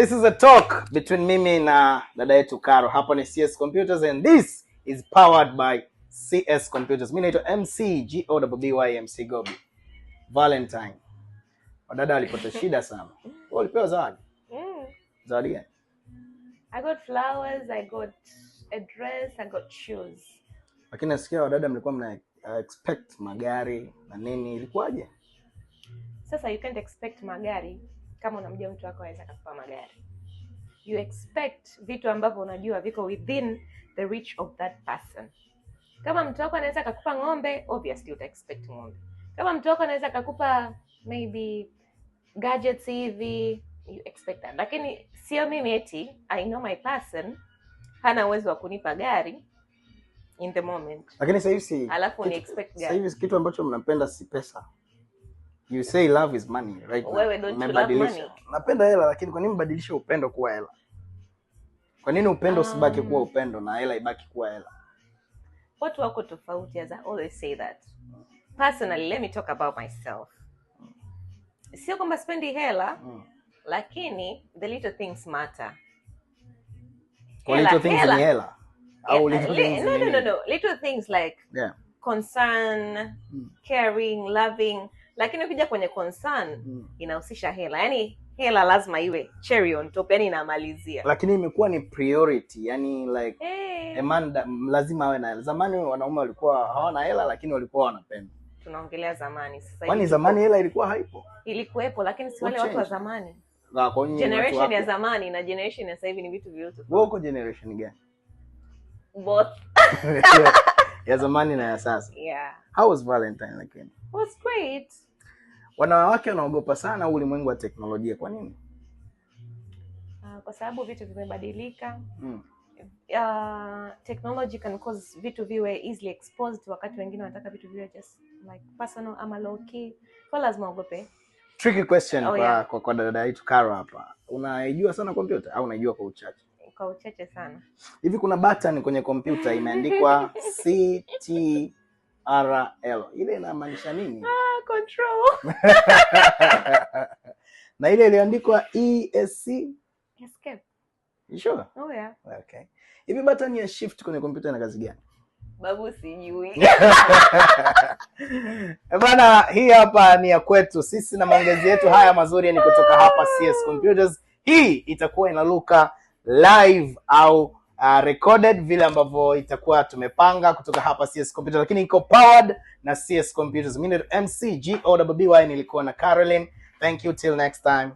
This is a talk between mimi na dada yetu Caro. Hapa ni CS Computers and this is powered by CS Computers. Mimi naitwa MC Gobby, MC Gobi. Valentine. Wadada walipata shida sana. Wewe ulipewa zawadi? Mm. Zawadi gani? I got flowers, I got a dress, I got shoes. Lakini nasikia wadada mlikuwa mna expect magari na nini, ilikuwaje? Sasa you can't expect magari kama unamjua mtu wako aweza akakupa magari. You expect vitu ambavyo unajua viko within the reach of that person. Kama mtu wako anaweza akakupa ng'ombe, obviously uta expect ng'ombe. Kama mtu wako anaweza akakupa maybe gadgets hivi, you expect that. Lakini sio mimi eti I know my person hana uwezo wa kunipa gari in the moment. Lakini sasa hivi si Alafu ni expect sasa gari. Hivi kitu ambacho mnapenda si pesa. You say love is money right now. Wewe, don't you love Mmebadilisha. Money? Napenda hela, lakini kwa nini mbadilishe upendo kuwa hela? Kwa nini upendo usibaki kuwa upendo na hela ibaki kuwa hela? Watu wako tofauti, as I always say that. Personally, let me talk about myself. Sio kwamba sipendi hela, lakini the little things matter. Kwa Hela, little things hela. Ni hela au Yeah, little things no, ni no, no, nini? No. Little things like concern, caring, loving. Lakini ukija kwenye concern inahusisha hela. Yaani hela lazima iwe cherry on top, yani inamalizia. Lakini imekuwa ni priority, yani like Hey, a man lazima awe na hela. Zamani wanaume walikuwa hawana hela lakini walikuwa wanapenda. Tunaongelea zamani. Sasa Kwani hivi zamani hela ilikuwa haipo? Ilikuwepo, lakini si wale What watu wa changed? Zamani. Ah, kwa nyinyi watu Generation ya wapya. Zamani na generation ya sasa hivi ni vitu viwili tofauti. Wewe uko generation gani? Both. Ya zamani na ya sasa. Yeah. How was Valentine lakini? It was great. Wanawake wanaogopa sana ulimwengu wa teknolojia. Kwa nini? Kwa sababu vitu vimebadilika. Technology can cause vitu viwe easily exposed, wakati wengine wanataka vitu viwe just like personal ama low key. Kwa lazima uogope. Tricky question Oh, kwa, yeah. kwa dada yetu Caro hapa. Unaijua sana kompyuta au unaijua kwa uchache? Kwa uchache sana. Hivi kuna button kwenye kompyuta imeandikwa CTRL. Ile inamaanisha nini? Ah, control. Na ile iliyoandikwa ESC? Escape. You sure? Oh yeah. Okay. Hivi button ya shift kwenye kompyuta ina kazi gani? Babu, sijui. Eh, bana, hii hapa ni ya kwetu sisi na maongezi yetu haya mazuri ni kutoka hapa CS Computers. Hii itakuwa inaruka live au recorded vile ambavyo itakuwa tumepanga kutoka hapa CS Computers, lakini iko powered na CS Computers. Mimi ni MC Gobby, nilikuwa na Caroline. Thank you till next time.